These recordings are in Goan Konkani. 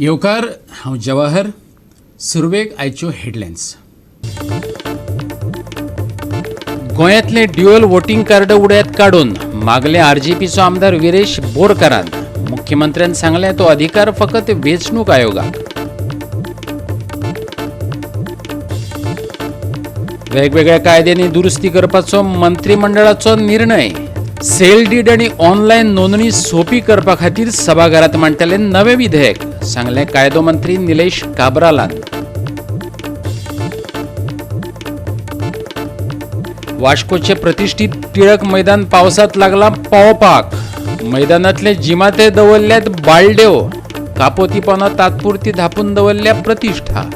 येवकार, हांव जवाहर. सुरवेक आयच्यो हेडलायन्स. गोंयांतलें ड्युअल वोटिंग कार्ड उड्यात काडून मागले आरजीपीचो आमदार विरेश बोरकारान. मुख्यमंत्र्यान सांगलें तो अधिकार फकत वेंचणूक आयोगाक. वेगवेगळ्या कायद्यांनी दुरुस्ती करपाचो मंत्रिमंडळाचो निर्णय. सेल did आनी ऑनलायन नोंदणी सोंपी करपा खातीर सभाघरांत मांडटले नवे विधेयक, सांगलें कायदो मंत्री निलेश काब्रालान. वास्कोचे प्रतिष्ठित टिळक मैदान पावसांत लागलां पावपाक. मैदानांतले जिमाते दवरल्यात बालड्यो, कापोती पानां तात्पुरती धापून दवरल्या प्रतिष्ठा.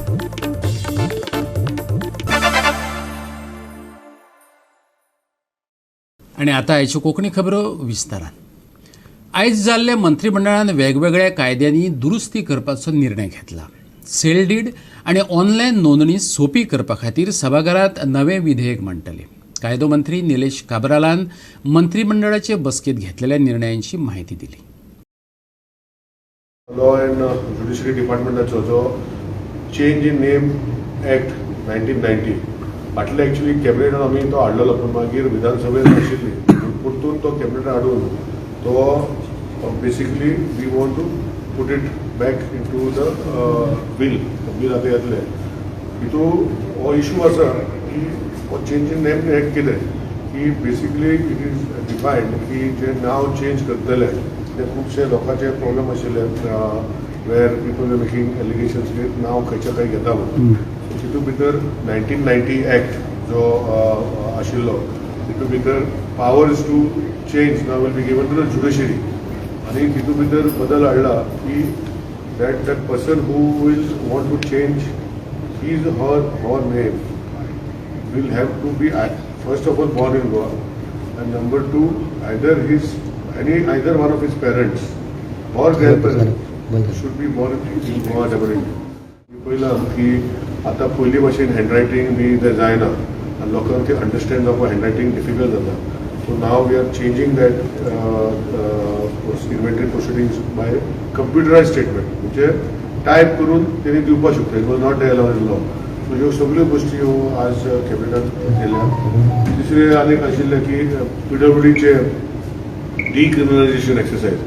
आनी आतां आयच्यो कोंकणी खबरो विस्तारान. आयज जाल्ल्या मंत्रिमंडळान वेगवेगळ्या कायद्यांनी दुरुस्ती करपाचो निर्णय घेतला. सेल did आनी ऑनलायन नोंदणी सोंपी करपा खातीर सभाघरांत नवें विधेयक मांडटले. कायदो मंत्री निलेश काब्रालान मंत्रिमंडळाचे बसकेंत घेतलेल्या निर्णयांची म्हायती दिली. लॉ अँड ज्युडिशरी डिपार्टमेंटाचो जो चेंज इन नेम एक्ट 1990 फाटले एक्चुअली कॅबिनेटान आमी तो हाडलेलो, पूण मागीर विधानसभेन नाशिल्ली, परतून तो कॅबिनेटान हाडून तो basically we want to put it back into the bill. Bill आतां येतलें. हितू हो इशू आसा की हो चेंज इन नेम एक्ट कितें की बेसिकली it is defined की जे नांव चेंज करतले ते खुबशे लोकांचे प्रॉब्लम आशिल्ले where people are making allegations की नांव खंयच्या खंय घेता म्हणून. तितून भितर 1990 एक्ट जो आशिल्लो तितून भितर पावर्स टू चेंज नाव will be given to the judiciary. आनी तितून भितर बदल हाडला की that that person who will want to change his her her name will have to be first of all born in Goa, and number two, either his any either one of his parents or grandparents should be born in Goa definitely. पयलां की आतां पयलीं भाशेन हँडरायटींग बी तें जायना आनी लोकांक तें अंडरस्टँड जावपाक हँडरायटींग डिफिकल्ट जाता. So now we are changing that inventory proceedings by computerise statement, म्हणजे टायप करून तेणी दिवपाक शकता. It was not there in law. So ह्यो सगळ्यो गोश्टी ह्यो आज कॅबिनेटान केल्या. तिसरें आनीक आशिल्लें की पीडब्ल्यूडीचे डिक्रिमिनलायझेशन एक्सरसायज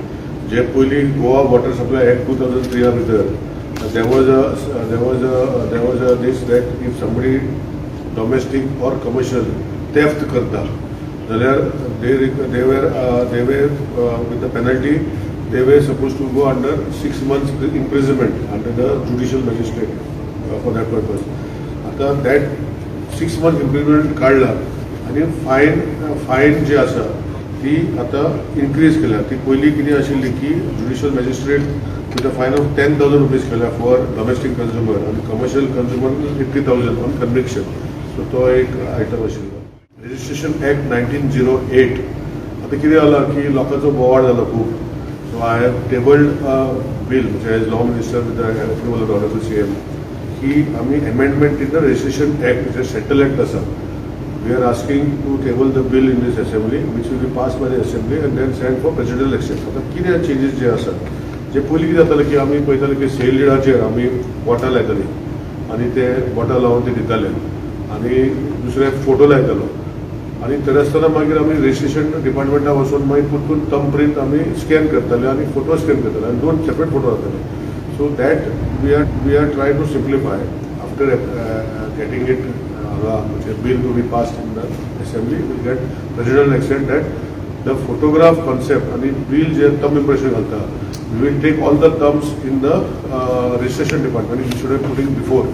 जे पयलीं गोवा वॉटर सप्लाय एक्ट 2003 भितर there was a this that if somebody domestic or commercial theft करता जाल्यार they were with the penalty they were supposed to go under 6 months imprisonment under the judicial magistrate for that purpose. आतां that 6 months imprisonment काडला आनी फायन जी आसा ती आतां इन्क्रीज केल्या. ती पयलीं कितें आशिल्ली की judicial magistrate with a fine of 10,000 rupees केल्या फॉर डॉमेस्टीक कंज्युमर आनी commercial consumer 50,000 on conviction. So तो एक आयटम आशिल्लो. रजिस्ट्रेशन एक्ट 1908 आतां कितें जालां की लोकांचो बोवाळ जालो खूब. So I have tabled bill म्हणजे as law minister with the approval of honourable CM की आमी amendment in the registration act म्हणजे सेंट्रल एक्ट आसा. We are asking to table the bill in this assembly, which will be passed by the assembly and then sent for presidential election. आतां कितें चेंजीस जे आसात, जे पयलीं कितें जातालें की आमी पळयताले की सेल डिडाचेर आमी बोटां लायताली आनी ते बोटां लावन ते दिताले आनी दुसरे फोटो लायतालो आनी थंय आसतना मागीर आमी रजिस्ट्रेशन डिपार्टमेंटा वचून मागीर परतून थंब प्रिंट आमी स्कॅन करताले आनी फोटो स्कॅन करताले आनी 2 सेपरेट फोटो जाताले. So that we are try to simplify after getting it हांगा म्हणजे bill to be passed in the assembly will get presidential assent that the photograph concept आनी बील जे थंब इम्प्रेशन घालता we will take all the thumbs in the registration department instead of putting before.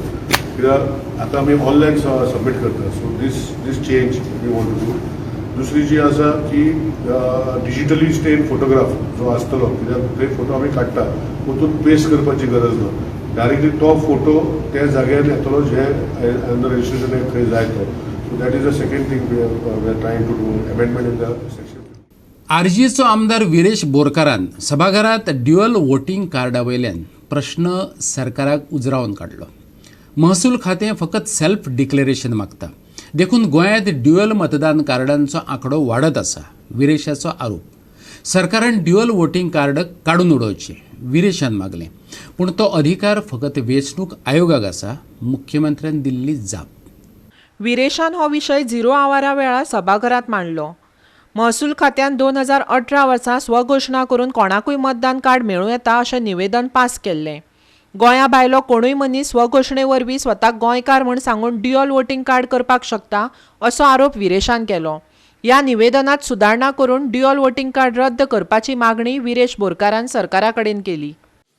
कित्याक आतां आमी ऑनलायन सबमीट करता. So this change we want to do. दुसरी जी आसा की डिजिटली स्टेन फोटोग्राफ जो आसतलो, कित्याक ते फोटो आमी काडटा परतून पेस्ट करपाची गरज ना, डायरेक्टली तो फोटो त्या जाग्यार येतलो जे अंडर रजिस्ट्रेशन एक्ट खंय जाय तो. So that is the second thing we are trying to do amendment in the section. आरजीचो आमदार विरेश बोरकारान सभाघरांत ड्युअल वोटिंग कार्डा वयल्यान प्रश्न सरकाराक उजरावन काडलो. महसूल खातें फकत सेल्फ डिक्लेरेशन मागता, देखून गोंयांत ड्युअल मतदान कार्डांचो आंकडो वाडत आसा, विरेशाचो आरोप. सरकारान ड्युअल वोटिंग कार्ड काडून उडोवचें, विरेशान मागलें. पूण तो अधिकार फकत वेंचणूक आयोगाक आसा, मुख्यमंत्र्यान दिल्ली जाप. विरेशान हो विशय झिरो आवारा वेळार सभाघरांत मांडलो. महसूल खात्यान 2018 वर्सा स्वघोशणा करून कोणाकूय मतदान कार्ड मेळूं येता अशें निवेदन पास केल्लें. गोंया भायलो कोणूय मनीस स्वघोशणे वरवीं स्वताक गोंयकार म्हूण सांगून ड्युअल वोटिंग कार्ड करपाक शकता असो आरोप विरेशान केलो. ह्या निवेदनांत सुदारणा करून ड्युअल वोटिंग कार्ड रद्द करपाची मागणी विरेश बोरकारान सरकारा कडेन केली.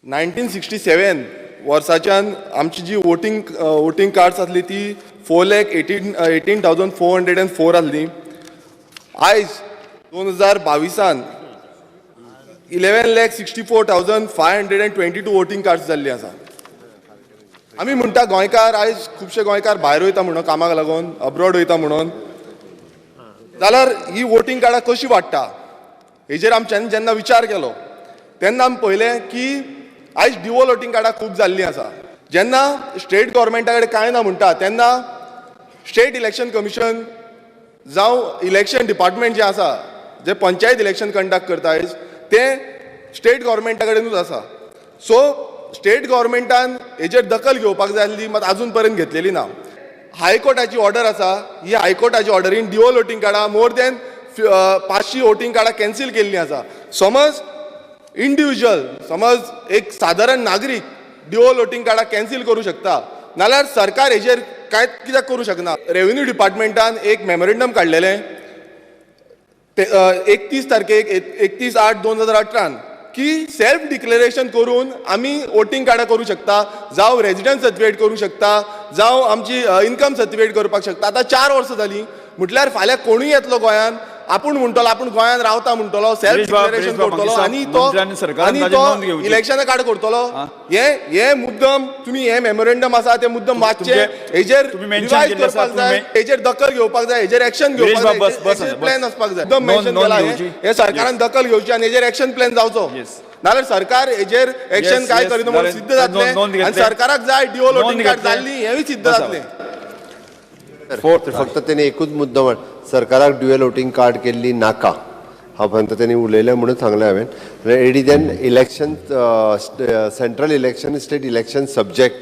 1967 वर्साच्यान आमची जी वोटींग कार्ड्स आसली ती 4,18,404 आसली. आयज 2022 11,64,522 voting cards जाल्ली आसा. आमी म्हणटा गोंयकार आयज खुबशे गोंयकार भायर वयता म्हणून कामाक लागून अब्रॉड वयता म्हणून, जाल्यार ही वोटींग कार्डां कशी वाडटा हेजेर आमच्यांनी जेन्ना विचार केलो तेन्ना आमी पळयलें की आयज ड्युअल वोटींग कार्डां खूब जाल्लीं आसा. जेन्ना स्टेट गव्हर्मेंटा कडेन कांय ना म्हणटा तेन्ना स्टेट इलेक्शन कमिशन जावं इलेक्शन डिपार्टमेंट जें आसा जें पंचायत इलेक्शन कंडक्ट करता आयज तें स्टेट गव्हर्मेंटा कडेनूच आसा. सो स्टेट गव्हर्मेंटान हेजेर दखल घेवपाक जाय आसली, मात आजून पर्यंत घेतलेली ना. हायकोर्टाची ऑर्डर आसा, ही हायकोर्टाची ऑर्डरीन ड्युअल वोटींग कार्डां मोर दॅन 500 वोटींग कार्डां कॅन्सील केल्लीं आसा. समज इंडिविज्युअल, समज एक सादारण नागरीक ड्युअल वोटींग कार्डां कॅन्सील करूं शकता, नाल्यार सरकार हेजेर कांयच कित्याक करूं शकना. रेवेन्यू डिपार्टमेंटान एक मेमोरेंडम काडलेलें ते 31 तारखेक 31/8/2018 की सेल्फ डिक्लेरेशन करून आमी वोटींग कार्डां करूं शकता, जावं रेजिडन्स सर्टिफिकेट करूं शकता, जावं आमची इनकम सर्टिफिकेट करपाक शकता. आतां 4 वर्सां जालीं म्हटल्यार फाल्यां कोणूय येतलो गोंयान, आपूण म्हणटलो आपूण गोंयान रावता म्हणटलो, सेल्फ डिक्लेरेशन करतलो आनी तो इलेक्शना कार्ड करतलो. हे मुद्दम तुमी हे मेमोरेंडम आसा ते मुद्दम वाचचे, हेजेर रिवायज करपाक जाय, हेजेर दखल घेवपाक जाय, हेजेर एक्शन घेवपाक जाय, प्लॅन आसपाक जाय. मुद्दम मेन्शन केला हे सरकारान दखल घेवची आनी हेजेर एक्शन प्लॅन जावचो, नाल्यार सरकार हेजेर एक्शन काय करिना म्हणून सिद्ध जातलें आनी सरकाराक जाय ड्युअल वोटींग कार्ड जाल्ली हेंवूय सिद्ध जातलें. फक्त तेणी एकूच मुद्दो म्हण सरकाराक ड्युअल वोटींग कार्ड केल्ली नाका हांव फक्त तेणी उलयलें म्हणून सांगलें हांवें. It is an election, central election, state election subject.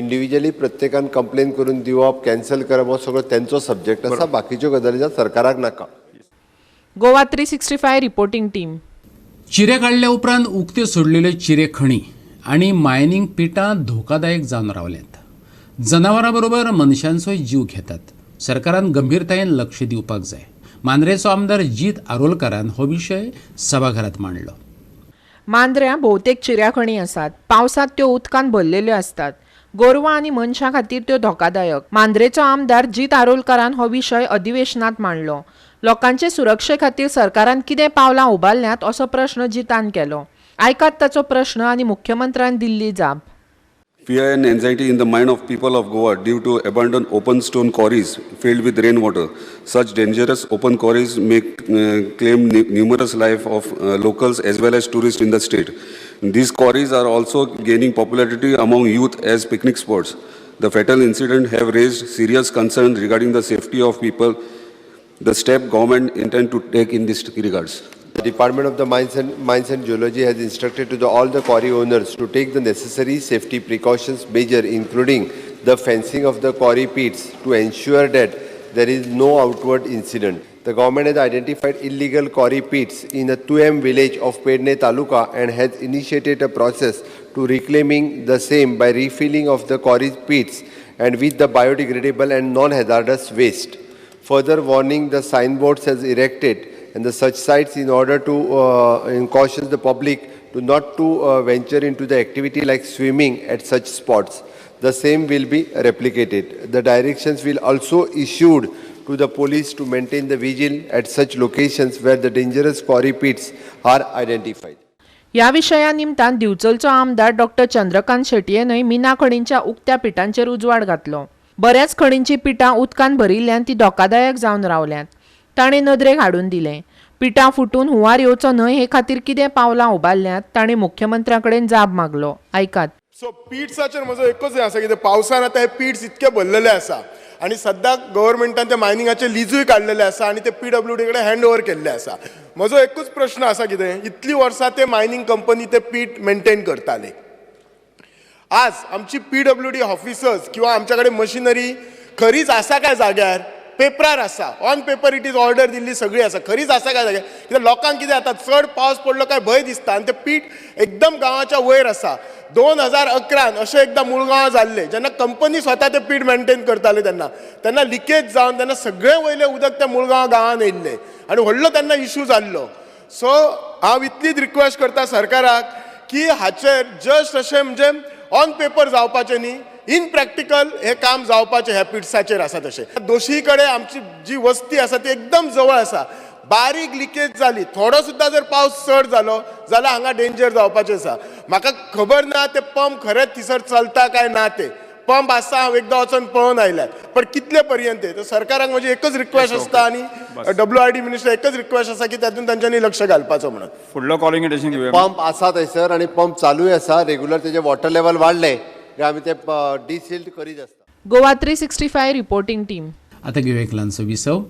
Individually प्रत्येकान कंप्लेन करून दिवप, कॅन्सल करप हो सगळो तेंचो सब्जेक्ट आसा, बाकीच्यो गजाली सरकाराक नाका. Goa 365 reporting team. चिरे काडल्या उपरांत उक्त्यो सोडलेल्यो चिरे खणी आनी मायनींग पिटां धोकादायक जावन रावल्यात. जनावरां बरोबर मनशांचोय जीव घेतात. सरकारान गंभीरतायेन लक्ष दिवपाक जाय. मांद्रेचो आमदार जीत आरोलकारान हो विशय सभाघरात मांडलो. मांद्र्यां भोवतेक चिऱ्याखणी आसात. पावसांत त्यो उदकान भरलेल्यो आसतात. गोरवां आनी मनशां खातीर त्यो धोकादायक. मांद्रेचो आमदार जीत आरोलकारान हो विशय अधिवेशनांत मांडलो. लोकांचे सुरक्षे खातीर सरकारान कितें पावलां उबारल्यांत असो प्रश्न जितान केलो. आयकात ताचो प्रश्न आनी मुख्यमंत्र्यान दिल्ली जाप. Fear and anxiety in the mind of people of Goa due to abandoned open stone quarries filled with rainwater. Such dangerous open quarries may claim numerous lives of locals as well as tourists in the state. These quarries are also gaining popularity among youth as picnic spots. The fatal incident have raised serious concerns regarding the safety of people. The step government intend to take in this regards. The Department of the Mines and Geology has instructed to all the quarry owners to take the necessary safety precautions measure, including the fencing of the quarry pits to ensure that there is no outward incident. The government has identified illegal quarry pits in the Tuem village of Pedne Taluka and has initiated a process to reclaiming the same by refilling of the quarry pits and with the biodegradable and non-hazardous waste. Further warning, the signboards has erected and the such sites in order to caution the public to not to venture into the activity like swimming at such spots. The same will be replicated. The directions will also issued to the police to maintain the vigil at such locations where the dangerous quarry pits are identified. ह्या विशया निमतान दिवचलचो आमदार डॉक्टर चंद्रकांत शेटयेनय मिना खणींच्या उक्त्या पिटांचेर उजवाड घातलो. बऱ्याच खणींची पिटां उदकान भरिल्ल्यान ती धोकादायक जावन रावल्यांत. ताणें नदरेक हाडून दिलें. पिटां फुटून हुंवार येवचो न्हय हे खातीर कितें पावलां उबारल्यांत ताणें मुख्यमंत्र्या कडेन जाप मागलो. आयकात. सो पिट्साचेर म्हजो एकूच हें आसा की पावसान आतां हे पिट्स इतके भरलेले आसा आनी सद्याक गव्हर्मेंटान ते मायनिंगाचे लिजूय काडलेले आसा आनी ते पीडब्ल्यूडी कडेन हँड ओवर केल्ले आसा. म्हजो एकूच प्रश्न आसा कितें इतलीं वर्सां ते मायनींग कंपनी ते पीट मेंटेन करताले, आज आमची PWD officers किंवा आमच्या कडेन मशिनरी खरीच आसा काय जाग्यार? पेपरार आसा, on paper it is order दिल्ली सगळी आसा, खरीच आसा काय जाग्यार? कित्याक लोकांक कितें जाता, चड पावस पडलो काय भंय दिसता आनी ते पीठ एकदम गांवाच्या वयर आसा. 2011 अशें एकदां मुळगांवां जाल्लें, जेन्ना कंपनी स्वता ते पीठ मेनटेन करताले तेन्ना तेन्ना लिकेज जावन तेन्ना सगळें वयलें उदक त्या मुळगांव गांवांत येयल्लें आनी व्हडलो तेन्ना इशू जाल्लो. सो हांव इतलीच रिक्वेस्ट करता सरकाराक की हाचेर जस्ट अशें म्हणजे ऑन पेपर जावपाचें न्ही, इन प्रॅक्टिकल हें काम जावपाचें ह्या पिट्साचेर आसा. तशें दोशी कडेन आमची जी वस्ती आसा ती एकदम जवळ आसा, बारीक लिकेज जाली, थोडो सुद्दां जर पावस चड जालो जाल्यार हांगा डेंजर जावपाचें आसा. म्हाका खबर ना ते पंप खरेंच थंयसर चलता काय ना, ते पंप आसा हांव एकदां वचोन पळोवन आयल्यार, पण कितले पर्यंत तर सरकाराक म्हजी एकच रिक्वेस्ट आसता आनी WRD minister एकच रिक्वेस्ट आसा की तातूंत तांच्यांनी लक्ष घालपाचो म्हणून. फुडलो कॉलिंग एटेन्शन घेवया. पंप आसा थंयसर आनी पंप चालूय आसा रेगुलर, तेजे वॉटर लेवल वाडलें आमी ते डिसिल्ट करीत आसता. Goa 365 reporting team. आतां घेवया एक ल्हानसो विसव.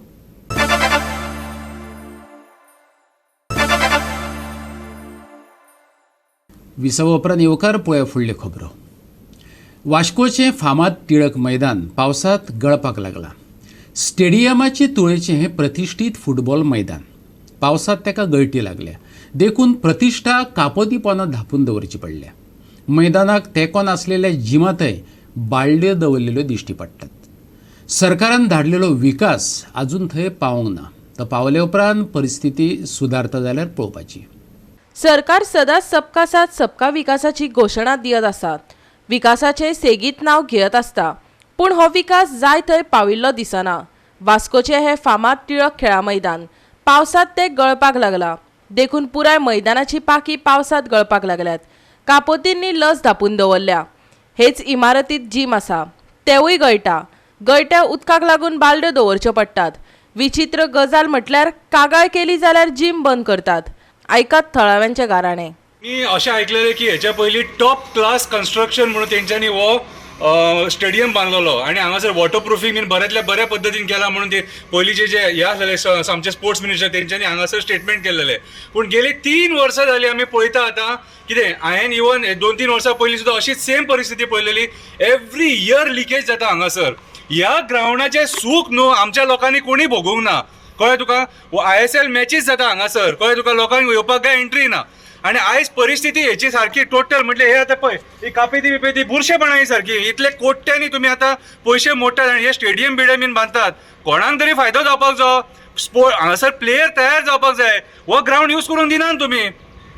विसवा उपरांत येवकार पळोवया फुडल्यो खबरो. वास्कोचें फामाद टिळक मैदान पावसांत गळपाक लागलां. स्टेडियमाचे तुळेचें हें प्रतिश्ठीत फुटबॉल मैदान पावसांत ताका गळटी लागल्या, देखून प्रतिश्ठा कापोती पोंदा धांपून दवरची पडल्या. मैदानाक तेंकोन आसलेल्या जिमांतय बाळड्यो दवरलेल्यो दिश्टी पडटात. सरकारान धाडलेलो विकास आजून थंय पावोंक ना, तो पावले उपरांत परिस्थिती सुदारता जाल्यार पळोवपाची. सरकार सदांच सबका साथ सबका विकासाची घोशणा दियत आसा, विकासाचे सेगीत नांव घेयत आसता, पूण हो विकास जाय थंय पाविल्लो दिसना. वास्कोचे हे फामाद टिळक खेळा मैदान पावसांत ते गळपाक लागला, देखून पुराय मैदानाची पाकी पावसांत गळपाक लागल्यात. कापोतींनी लस धापून दवरल्या. हेच इमारतीत जीम आसा, तेवूय गळटा. गळट्या उदकाक लागून बालड्यो दवरच्यो पडटात. विचित्र गजाल म्हटल्यार कागाळ केली जाल्यार जीम बंद करतात. आयकात थळाव्यांचे गाराणे. मी अशें आयकलेलें की हेच्या पयलीं टॉप क्लास कन्स्ट्रक्शन म्हणून तेंच्यांनी हो स्टेडियम बांदलेलो आनी हांगासर वॉटरप्रुफींग बीन बऱ्यांतल्या बऱ्या पद्दतीन केला म्हणून ते पयलींचे जे हे आसलेले आमचे स्पोर्ट्स मिनिस्टर तेंच्यांनी हांगासर स्टेटमेंट केल्लेले. पूण गेली 3 वर्सां जालीं आमी पळयता आतां कितें, हांवें इवन 2-3 वर्सां पयलीं सुद्दां अशीच सेम परिस्थिती पळयलेली. एवरी इयर लिकेज जाता हांगासर. ह्या ग्रावंडाचें सूख न्हू आमच्या लोकांनी कोणी भोगूंक ना, कळ्ळें तुका. ISL matches जाता हांगासर, कळ्ळें तुका, लोकांक येवपाक काय एंट्री ना. आनी आयज परिस्थिती हेची सारकी टोटल म्हटल्यार हे आतां पळय ही कापेती बिपेती बुरशेपणां ही सारकी, इतले कोट्यांनी तुमी आतां पयशे मोडटात आनी हे स्टेडियम बिडियम बीन बांदतात. कोणाक तरी फायदो जावपाक जायो, स्पोर्ट हांगासर प्लेयर तयार जावपाक जाय. हो ग्रावंड यूज करूंक दिना तुमी,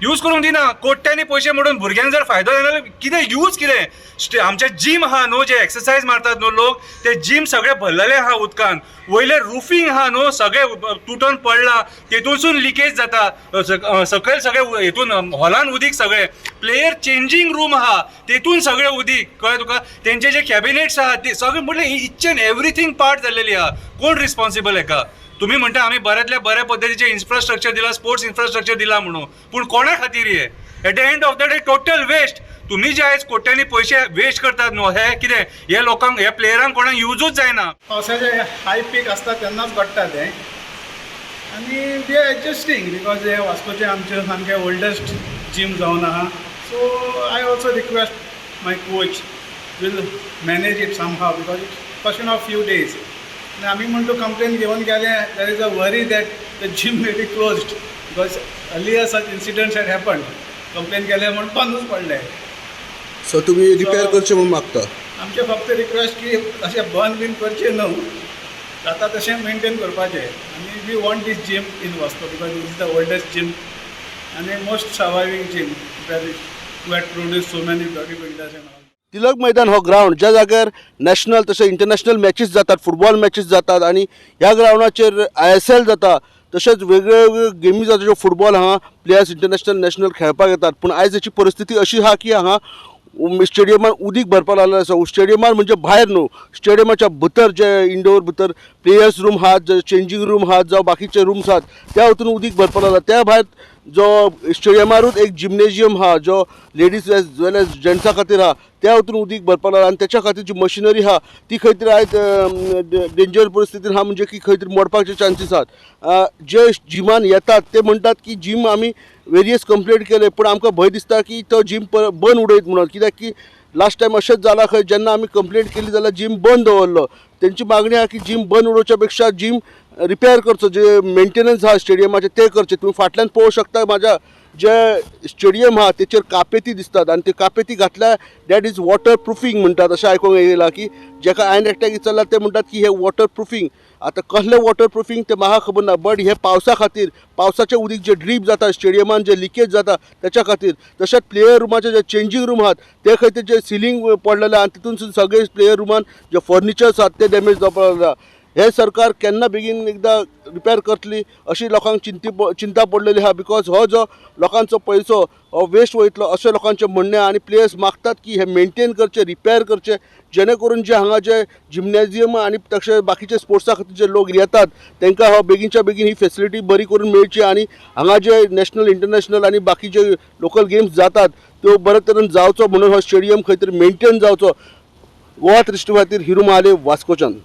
यूज करूंक दिना. कोट्यांनी पयशे मोडून भुरग्यांक जर फायदो जायना जाल्यार कितें यूज कितें? आमचे जीम आहा न्हू, जे एक्सरसायज मारतात न्हू लोक, ते जीम सगळे भरलेले आहा उदकान. वयले रुफींग आहा न्हू सगळे तुटोन पडला, तेतूनसून लिकेज जाता. सकयल सगळे हेतून हॉलान उदीक सगळे, प्लेयर चेंजींग रूम आहा तेतून सगळे उदीक, कळ्ळें तुका. तेंचे जे कॅबिनेट्स आहा ते सगळे म्हटल्यार इच एंड एवरीथींग पार्ट जाल्लेली आहा. कोण रिस्पॉन्सिबल हेका? तुमी म्हणटा आमी बऱ्यांतल्या बऱ्या पद्दतीचें इन्फ्रास्ट्रक्चर दिलां, स्पोर्ट्स इन्फ्रास्ट्रक्चर दिलां म्हणून, पूण कोणा खातीर हे? At the end of the day total waste. तुमी जे आयज कोट्यांनी पयशे वेस्ट करतात न्हू, हे कितें हे लोकांक, हे प्लेयरांक कोणाक युजूच जायना. पावसाचे हाय पीक आसता तेन्नाच घडटा तें आनी we are adjusting because हे वास्कोचें आमचें सामकें ओल्डस्ट जीम जावन आहा. So I also request my coach will manage it somehow because it's question of few days. आनी आमी म्हण तूं कंप्लेन घेवन गेले, there is a worry that the gym may be closed because earlier such incidents had happened. Complain केले म्हण बंदूच पडले. सो तुमी रिपेर करचें म्हणून मागता? आमचें फक्त रिक्वेस्ट की अशें बंद बीन करचें न्हू, जाता तशें मेनटेन करपाचें. आनी we want this gym in Vasco because it is the oldest gym आनी most surviving gym who had produce so many body builders and all. Tilak Maidan हो ग्रावंड ज्या जाग्यार नॅशनल तशें इंटरनॅशनल मॅचीस जातात, फुटबॉल मॅचीस जातात आनी ह्या ग्रावंडाचेर ISL जाता, तशेंच वेगवेगळ्यो गेमी जाता ज्यो फुटबॉल हांगा प्लेयर्स इंटरनॅशनल नॅशनल खेळपाक येतात. पूण आयज हेची परिस्थिती अशी आहा की हांगा स्टेडियमान उदीक भरपाक लागलें आसा. स्टेडियमान म्हणजे भायर न्हू, स्टेडियमाच्या भितर जे इंडोर भितर प्लेयर्स रूम आहात, चेंजींग रूम आहात, जावं बाकीचे रूम्स आहात, त्या हितून उदीक भरपाक लागला. त्या भायर जो स्टेडियमारूच एक जिम्नेजियम आहा जो लेडीज एज वेल एज जेंट्सा खातीर आहा, त्या हितून उदीक भरपाक लागला. आनी तेच्या खातीर जी मशिनरी आहा ती खंय तरी आयज डेंजर परिस्थितीन आहा, म्हणजे की खंय तरी मोडपाचे चान्सीस आहात. जे जिमान येतात ते म्हणटात की जिम आमी वेरियस कंप्लेंट केले, पूण आमकां भंय दिसता की तो जिम बंद उडयत म्हणून, कित्याक की लास्ट टायम अशेंच जालां खंय जेन्ना आमी कंप्लेंट केली जाल्यार जीम बंद दवरलो. तेंची मागणी आहा की जीम बंद उडोवच्या पेक्षा जीम रिपेर करचो, जे मेंटेनन्स आहा स्टेडियमाचें तें करचें. तुमी फाटल्यान पळोवंक शकता म्हाज्या जे स्टेडियम आहा तेचेर कापेती दिसतात आनी ते कापेती घातल्यार that is water proofing म्हणटात. अशें आयकूंक येयलां की जेका हांवें एकट्याक विचारलां ते म्हणटात की हे वॉटर प्रुफींग. आतां कसलें वॉटर प्रुफींग तें म्हाका खबर ना, बट हे पावसा खातीर पावसाचें उदीक जें ड्रीप जाता स्टेडियमान जें लिकेज जाता तेच्या खातीर. तशेंच प्लेयर रुमाचे जे चेंजींग रूम आहात ते खंय तेजें सिलींग पडलेलें आनी तितूनसून सगळे प्लेयर रुमान जे फर्निचर्स आहात ते डॅमेज जावपाक लागला. हे सरकार केन्ना बेगीन एकदां रिपेर करतली अशी लोकांक चिंता पडलेली आहा. Because हो जो लोकांचो पयसो हो वेस्ट वयतलो अशें लोकांचें म्हणणें आनी प्लेयर्स मागतात की हे मेंटेन करचे, रिपेर करचे, जेणे करून जे हांगा जे जिम्नॅजियम आनी तशें बाकीचे स्पोर्ट्सा खातीर जे लोक येतात तांकां हो बेगीनच्या बेगीन ही फेसिलिटी बरी करून मेळची आनी हांगा जे नॅशनल इंटरनॅशनल आनी बाकीचे लोकल गेम्स जातात त्यो बरे तरेन जावचो म्हणून हो स्टेडियम खंय तरी मेंटेन जावचो. गोवा 360 खातीर हिरू महाले, वास्कोच्यान.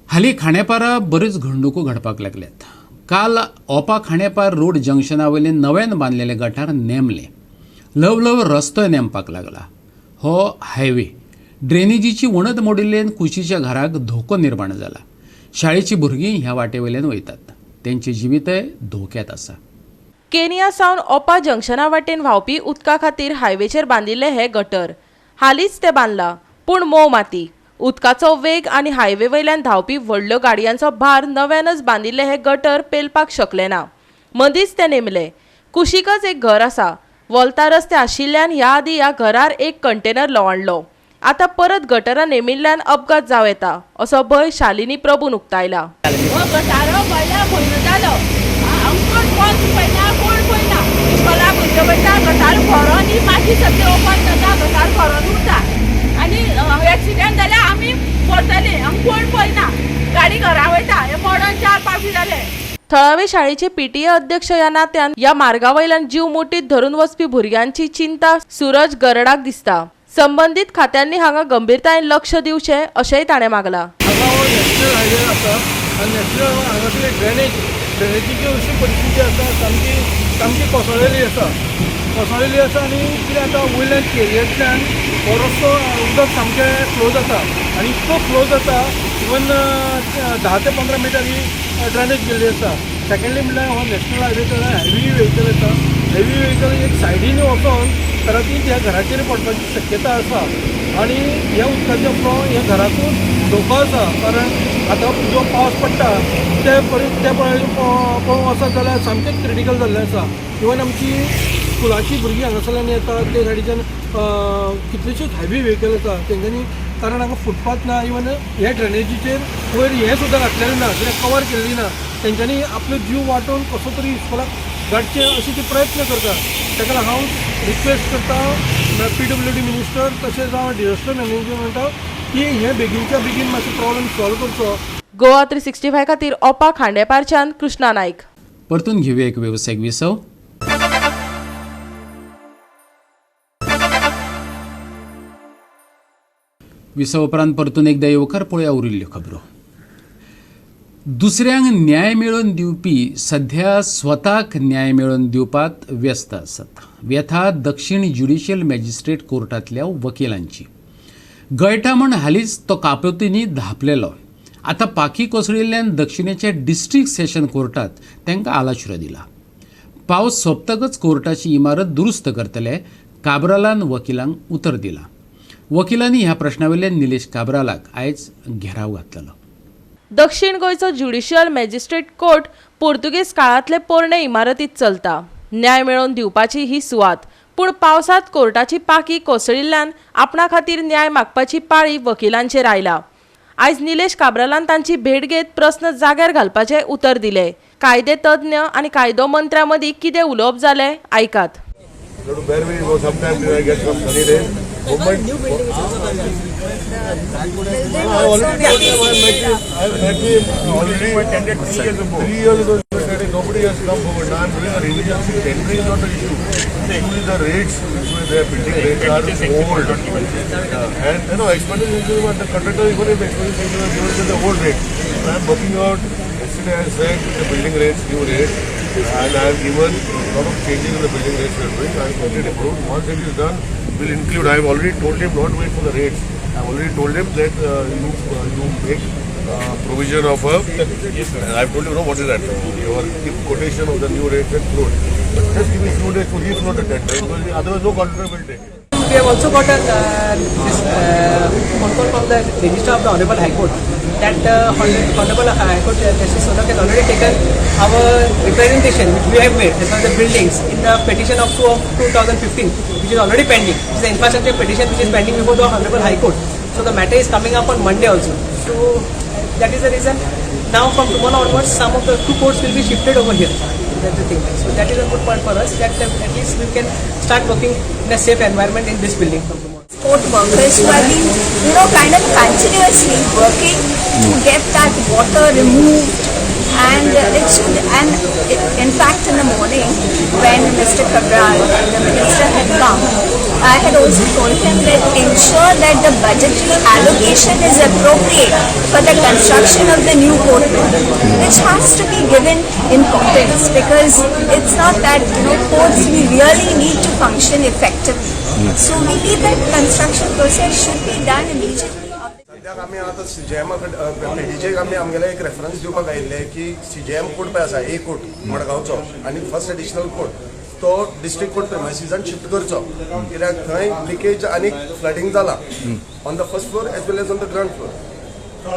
हालीं खांडेपारा बऱ्योच घडणुको घडपाक लागल्यात. काल ओपा खांडेपार रोड जंक्शना वयले नव्यान बांदलेले गटार नेमले. ल्हव ल्हव रस्तोय नेमपाक लागला. हो हायवे ड्रेनेजीची वणत मोडिल्ल्यान कुशीच्या घराक धोको निर्माण जाला. शाळेची भुरगीं ह्या वाटे वयल्यान वयतात, तेंचें जिवीतय धोक्यांत आसा. केनिया सावन ओपा जंक्शना वाटेन व्हांवपी उदका खातीर हायवेचेर बांदिल्ले हे गटर हालींच ते बांदला, पूण मोव माती, उदकाचो वेग आनी हायवे वयल्यान धांवपी व्हडल्यो गाडयांचो भार नव्यानच बांदिल्ले हे गटर पेलपाक शकले ना. मदींच ते नेमले. कुशीकच एक घर आसा. वोलता रस्ते आशिल्ल्यान ह्या आदीं ह्या घरार एक कंटेनर लवणलो. आतां परत गटरां नेमिल्ल्यान अपघात जावं येता असो भंय शालिनी प्रभून उक्तायला. एक्सिडेंट जाल्यार आमी पडटली, आमी कोण पळयना, गाडी घरा वयता. हे मोडन 4 फावटी जाले. थळावे शाळेचे पीटीए अध्यक्ष ह्या नात्यान ह्या मार्गा वयल्यान जीव मुठीत धरून वचपी भुरग्यांची चिंता सूरज गरडाक दिसता. संबंदीत खात्यांनी हांगा गंभीरतायेन लक्ष दिवचें अशेंय ताणें मागलां. हांगा हो नॅशनल हायवे आसा आनी नॅशनल हांगासरली ड्रेनेजीची अशी परिस्थिती आसा, सामकी सामकी कोसळलेली आसा, कोसळलेली आसा. आनी कितें आतां वयल्यान केरयेंतल्यान हो रस्तो उदक सामकें फ्लो जाता आनी इतको फ्लो जाता इवन 10 ते 15 मिटर ही ड्रेनेज गेल्ली आसा. सेकेंडली म्हणल्यार हो नॅशनल हायवे हेवी व्हेकल येता, हेवी व्हेकल एक सायडीन वचोन तर ती ह्या घराचेर पडपाची शक्यता आसा आनी ह्या उदकाचो फ्लो ह्या घराकूच धोको आसा. कारण आतां जो पावस पडटा ते पळोवंक वचत जाल्यार सामकेंच क्रिटिकल जाल्लें आसा. इवन आमची स्कुलाची भुरगीं हांगासरल्यान येता ते सायडीच्यान कितलेशेच हेवी व्हेकल येता तेंच्यांनी, कारण हांगा फुटपाथ ना, इवन हे ड्रेनेजीचेर वयर हें सुद्दां घातलेलें ना, कित्याक कवर केल्ली ना. तेंच्यांनी आपलो जीव वाटोवन कसो तरी स्कुलाक धाडचें अशें ते प्रयत्न करता. ताका लागून हांव रिक्वेस्ट करता PWD minister तशेंच हांव डिजास्टर मॅनेजमेंटाक की हे बेगीनच्या बेगीन मातसो प्रॉब्लम सॉल्व करचो. गोवा 365 खातीर ओपा खांडेपारच्यान कृष्णा नायक. परतून घेवया एक वेवसायीक विसव. विसव उपरांत परतून एकदा येवकार पळोवया उरिल्ल्यो खबरो. दुसऱ्यांक न्याय मेळोवन दिवपी सध्या स्वताक न्याय मेळोवन दिवपात व्यस्त आसात. व्यथा दक्षिण ज्युडिशियल मॅजिस्ट्रेट कोर्टांतल्या वकिलांची. गळटा म्हण हालींच तो कापोतींनी धांपलेलो. आतां पाखी कोसळिल्ल्यान दक्षिणेच्या डिस्ट्रिक्ट सेशन कोर्टात तांकां आलाशिरो दिला. पावस सोंपतकच कोर्टाची इमारत दुरुस्त करतले काब्रालान वकिलांक उतर दिलां. वकिलांनी ह्या प्रश्नावयल्यान निलेश काब्रालाक आयज घेराव घातलेलो. दक्षिण गोंयचो ज्युडिशियल मॅजिस्ट्रेट कोर्ट पुर्तुगेज काळांतले पोरणे इमारतीत चलता. न्याय मेळोवन दिवपाची ही सुवात, पूण पावसांत कोर्टाची पाखी कोसळिल्ल्यान आपणा खातीर न्याय मागपाची पाळी वकिलांचेर आयला. आयज निलेश काब्रालान तांची भेट घेत प्रस्न जाग्यार घालपाचें उतर दिलें. कायदे तज्ञ आनी कायदो मंत्र्या मदीं कितें उलोवप जालें आयकात. Nobody has come forward. Now I am doing a revision. See, tendering is not the issue. The issue is the rates which were there, building rates are old. And you know, expenditure, but the contractor, even if expenditure was given to the old rate. I am working out. Yesterday I said the building rates, new rates, and I have given a lot of changes in the building rates we are doing. I have got it approved. Once it is done, will include. I have already told him not wait for the rates. I have already told him that you make provision of a. Yes, sir. I have told you, no, what is that? Your quotation of the new rates and float. But just give me few days to refloat the tender, because otherwise no contractor will take it. We have also got a phone call from the Registrar of the Honorable High Court that Honorable High Court Justice Sonak has already taken our representation which we have made as far as the buildings in the petition of 2015, which is already pending. It is the infrastructure petition which is pending before the Honorable High Court. So the matter is coming up on Monday also. So that is the reason. Now from tomorrow onwards, some of the two courts will be shifted over here. That's the thing. So that is a good point for us, that at least we can start working in a safe environment in this building from tomorrow. Court workers who have been, kind of continuously working to get that water removed, and it should. And in fact, in the morning when Mr. Cabral, the minister, had come, I had also told him that ensure that the budgetary allocation is appropriate for the construction of the new court building, which has to be given importance, because it's not that courts, we really need to function effectively. So we need that construction process should be done immediately. सद्याक आमी आतां सीजेएमा पीडीचेक आमी आमगेले एक रेफरन्स दिवपाक आयिल्ले की सीजेएम कोर्ट पळय आसा, ए कोर्ट मडगांवचो आनी फर्स्ट एडिशनल कोर्ट तो डिस्ट्रिक्ट कोर्ट प्रिमायसिसान शिफ्ट करचो, कित्याक थंय लिकेज आनी फ्लडिंग जाला on the first floor as well as on the ground floor.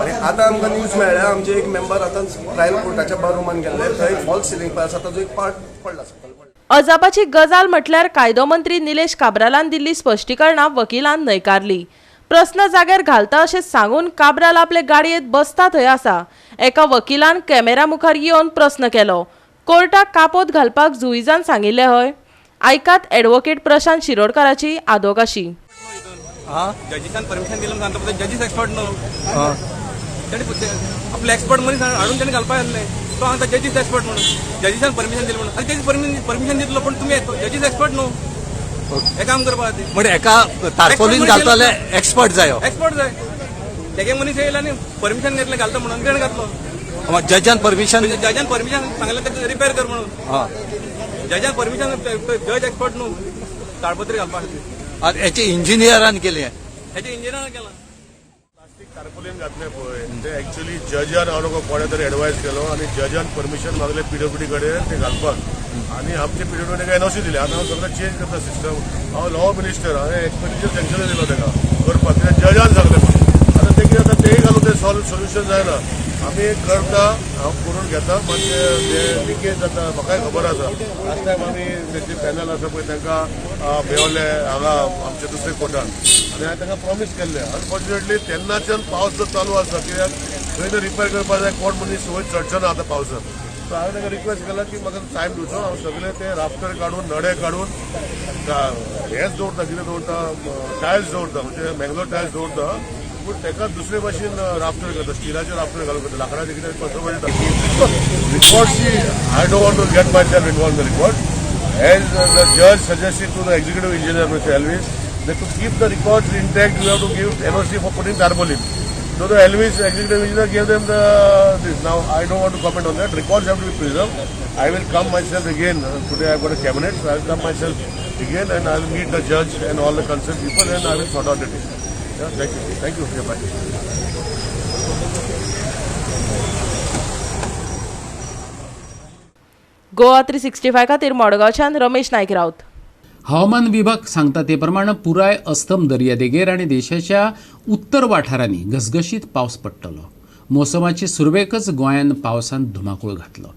आनी आतां आमकां न्यूज मेळ्ळ्या आमचे एक मेंबर आतां ट्रायल कोर्टाच्या बार रुमान गेल्ले, थंय फॉल्स सिलींग पळय आसा, ताजो एक पार्ट पडला सकयल. अजापाची गजाल म्हटल्यार कायदो मंत्री निलेश काब्रालान दिल्ली स्पश्टीकरणां वकिलान न्हयकारली. प्रस्न जाग्यार घालता अशें सांगून काब्राल आपले गाडयेंत बसता थंय आसा. एका वकिलान कॅमेरा मुखार येवन प्रस्न केलो, कोर्टाक कापोत घालपाक जुईजान सांगिल्लें हय? आयकात ॲडव्होकेट प्रशांत शिरोडकाराची आदोगाशी. जजीसान परमिशन दिलें सांगता, जजीस एक्सपर्ट न्हू, आपले एक्सपर्ट मनीस हाडून ताणें घालपाक आसलें. तो सांगता जजीस एक्सपर्ट म्हणून, जजीसान परमिशन दिलें म्हणून. आनी जजीस परमिशन दितलो, पण तुमी जजीस एक्सपर्ट न्हू, हें काम करपा खातीर. म्हणजे एका तारपोलीन घालतले एक्सपर्ट जाय, एक्सपर्ट जाय. तेगे मनीस येयला आनी परमिशन घेतलें घालता म्हणून कितें घातलो. जजान परमिशन, जजान परमिशन सांगलें ताका रिपेर कर म्हणून. जजान परमिशन, जज एक्सपर्ट न्हू ताडपत्री घालपा खातीर. हेचे इंजिनियरान केलें, हेचे इंजिनियरान केलां. प्लास्टीक तारपोलीन घातलें पळय ते एक्चुअली जजान हांव नको कोणें तरी एडवायज केलो आनी जजान परमिशन मागलें पीडब्ल्यूडी कडेन ते घालपाक, आनी आमचे पीडब्ल्यूडी एनओसी दिली. आतां हांव सगळें चेंज करता सिस्टम. हांव लॉ मिनिस्टर, हांवें एक्सपेंडिचर सँक्शन दिलो ताका करपाक, कित्याक जजान सांगलें. आतां तें कितें जाता, तेय घालून तें सोल्युशन जायना. आमी करता, हांव करून घेता, पण ते लिकेज जाता म्हाकाय खबर आसा. लास्ट टायम आमी तेजे पॅनल आसा पळय तांकां मेवले हांगा आमच्या दुसऱ्या कोर्टान, आनी हांवें तांकां प्रॉमीस केल्लें. अनफॉर्च्युनेटली तेन्नाच्यान पावस जर चालू आसा, कित्याक खंय तर रिपेर करपाक जाय, कोण मनीस वयर चडचो ना आतां पावसांत. सो हांवें तांकां रिक्वेस्ट केला की म्हाका टायम दिवचो, हांव सगळे ते राफ्टर काडून, नडे काडून हेच दवरता, कितें दवरता, टायल्स दवरता, म्हणजे मँगलोर टायल्स दवरता, पूण ताका दुसरे भाशेन राफ्टर करता, स्टिलाचे राफ्टर घालून करता, लांकडाचे कितें कसो मेळटा. Records I don't want to get myself involve the record. As the judge suggested to the executive engineer Mr. Elvis that to keep the records intact you have to give NOC for putting tarpaulin. So the Elvis executive engineer gave them the this. Now I don't want to comment on that. Records have to be preserved. I will come myself again. Today I have got a cabinet, so I will come myself again and I will meet the judge and all the concerned people and I will sort out the issue. Yeah, thank you. Thank you. Yeah, bye. Goa 365 खातीर मडगांवच्यान रमेश नायक राऊत. हवामान विभाग सांगता ते प्रमाण पुराय अस्तम दर्यादेगेर आनी देशाच्या उत्तर वाठारांनी घसघशीत पावस पडटलो. मोसमाचे सुरवेकच गोंयान पावसान धुमाकूळ घातलो.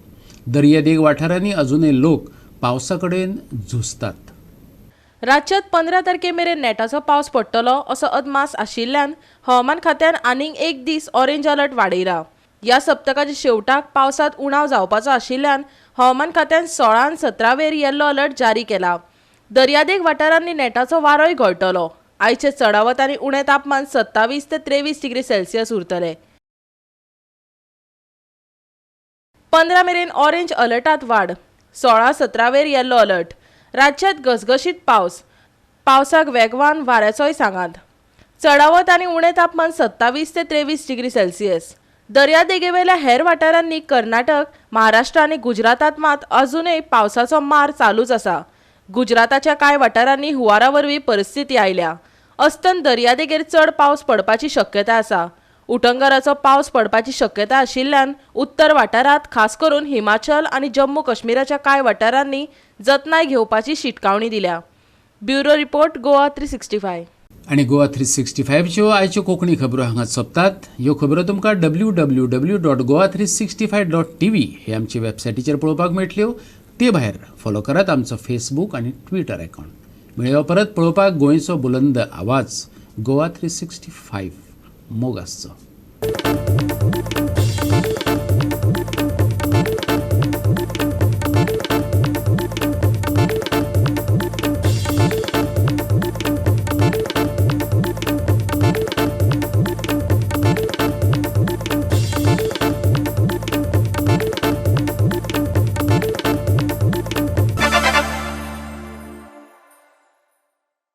दर्यादेग वाठारांनी अजूनय लोक पावसा कडेन झुजतात. राज्यात 15 तारखे मेरेन नेटाचो पावस पडटलो असो अदमास आशिल्ल्यान हवामान खात्यान आनीक एक दीस ऑरेंज अलर्ट वाडयला. ह्या सप्तकाच्या शेवटाक पावसांत उणाव जावपाचो आशिल्ल्यान हवामान खात्यान 16 आनी 17 वेर येल्लो अलर्ट जारी केला. दर्यादेग वाठारांनी नेटाचो वारोय घोळटलो. आयचे चडावत आनी उणें तापमान 27 ते 23 डिग्री सेल्सियस उरतले. 15 मेरेन ऑरेंज अलर्टात वाड, 16-17 वेर येल्लो अलर्ट. राज्यात घसघशीत पावस, पावसाक वेगवान वाऱ्याचोय सांगात. चडावत आनी उणें तापमान 27 ते 23 डिग्री सेल्सियस. दर्यादेगेवेल्या हेर वाठारांनी कर्नाटक, महाराष्ट्र आनी गुजरातांत मात अजूनय पावसाचो मार चालूच आसा. गुजराताच्या कांय वाठारांनी हुंवारा वरवीं परिस्थिती आयल्या. अस्तंत दर्यादेगेर चड पावस पडपाची शक्यताय आसा. उटंगाराचो पावस पडपाची शक्यताय आशिल्ल्यान उत्तर वाठारांत खास करून हिमाचल आनी जम्मू काश्मीराच्या कांय वाठारांनी जतनाय घेवपाची शिटकावणी दिल्या. Bureau report, Goa 365. आनी गोवा 365च्यो आयच्यो कोंकणी खबरो हांगा सोंपतात. ह्यो खबरो तुमकां www.goa365.tv हे आमचे वेबसायटीचेर पळोवपाक मेळटल्यो. ते भायर फॉलो करात आमचो फेसबूक आनी ट्विटर अकावंट. मेळया परत पळोवपाक गोंयचो बुलंद आवाज गोवा 365. मोग आसचो.